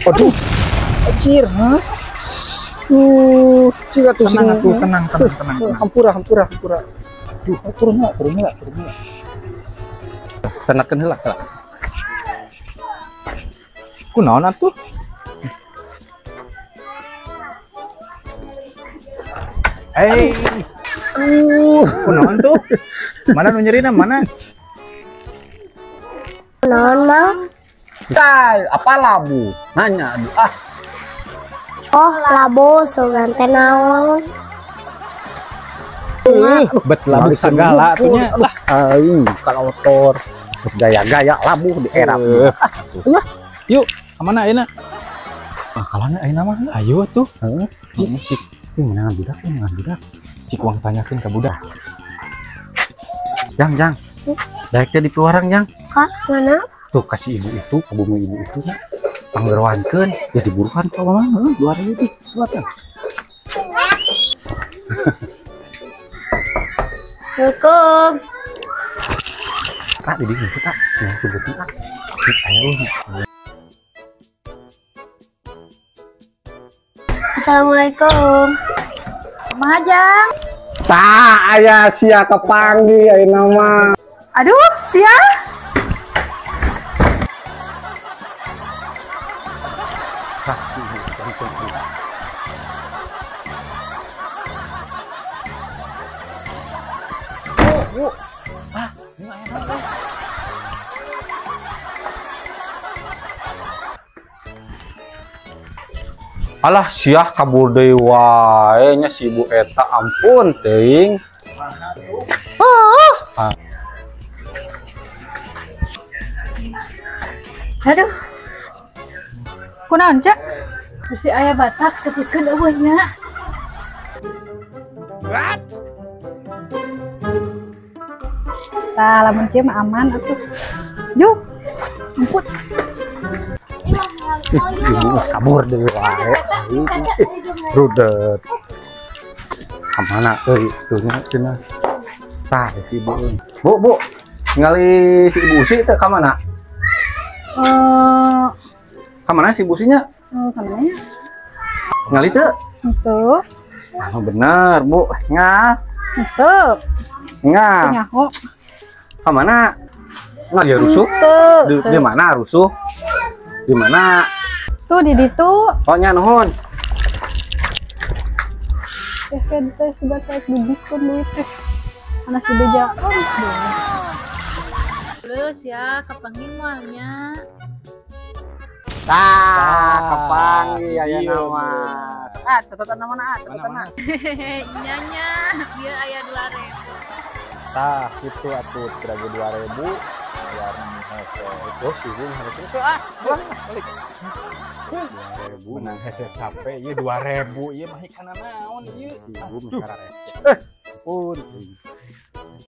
Aduh. Anjir, ha? Cik atuh sing tenang, tenang. Hampura, hampura, hampura. Aduh, turun lah, turun lah, turun lah. Tenakeun heula lah. Kunaon atuh? Hei. Kunaon tuh? Mana nu nyerina mana? Kunaon, Mang? Tai, apa labu? Nanya aduh as. Oh, labu sogan teh naon? Bet labu segala atunya lah. Aing kalau motor terus gaya-gaya labu di era. Iya. Yuk, ka mana ayeuna? Ah, kalana ayeuna mah. Ayo atuh. Heeh. Cik, ini menangan budak, ini menangan budak. Cik uang tanyakeun ka budak. Jang, jang. Daek teh di piwarang, Jang. Kak, mana? Tuh kasih ibu itu, ke bumi ibu itu nya. Panggerwankeun, ya diburuhan ka mama, heuh, 2000 teh, suatan. Assalamualaikum. Kak, di dieu tak. Ya, jemputin ah. Cik aya eueuh. Assalamualaikum. Kumaha, Jang? Tah, aya sia kepanggih ayeuna mah. Aduh, sia. Tah, si ibu jemputin. Bu, ah, ini aya naon? Alah siah kabur deui wae nya si ibu eta ampun teuing. Ah. Aduh. Kunaon, Cak? Bisi aya batak sebutkeun eueuh nya. What? Tah lamun kieu mah aman atuh. Juk. Ampun. Ibu kabur deui wae. Rudet. Kamana euy tuh nya cenah. Tah si ibu. Bu, Bu. Ningali si ibu Usi teh ka mana? Ka mana si ibu Usinya? Ka mana nya? Ningali teu? Henteu. Ah, bener, Bu. Nya. Henteu. Nya. Nyaho. Ka mana? Nggak ya rusuh? Di mana rusuh? Di mana? Tuh di ditu. Oh nya nuhun. Teh teh sudah teh dibikeun duit teh. Mana si beja. Oh, Leus ya kapanggih moal nya. Tah, kapanggih aya nama. Sok ah catatan mana ah catatan. Nya nya, ieu aya 2000. Tah, kitu atuh kira 2000. Bayar hese. Oh, si ibu harus terus ah, pulang balik. 2000 menang hese capek ieu 2000 ieu mah hikana naon ieu si ibu mikara rese. Pun.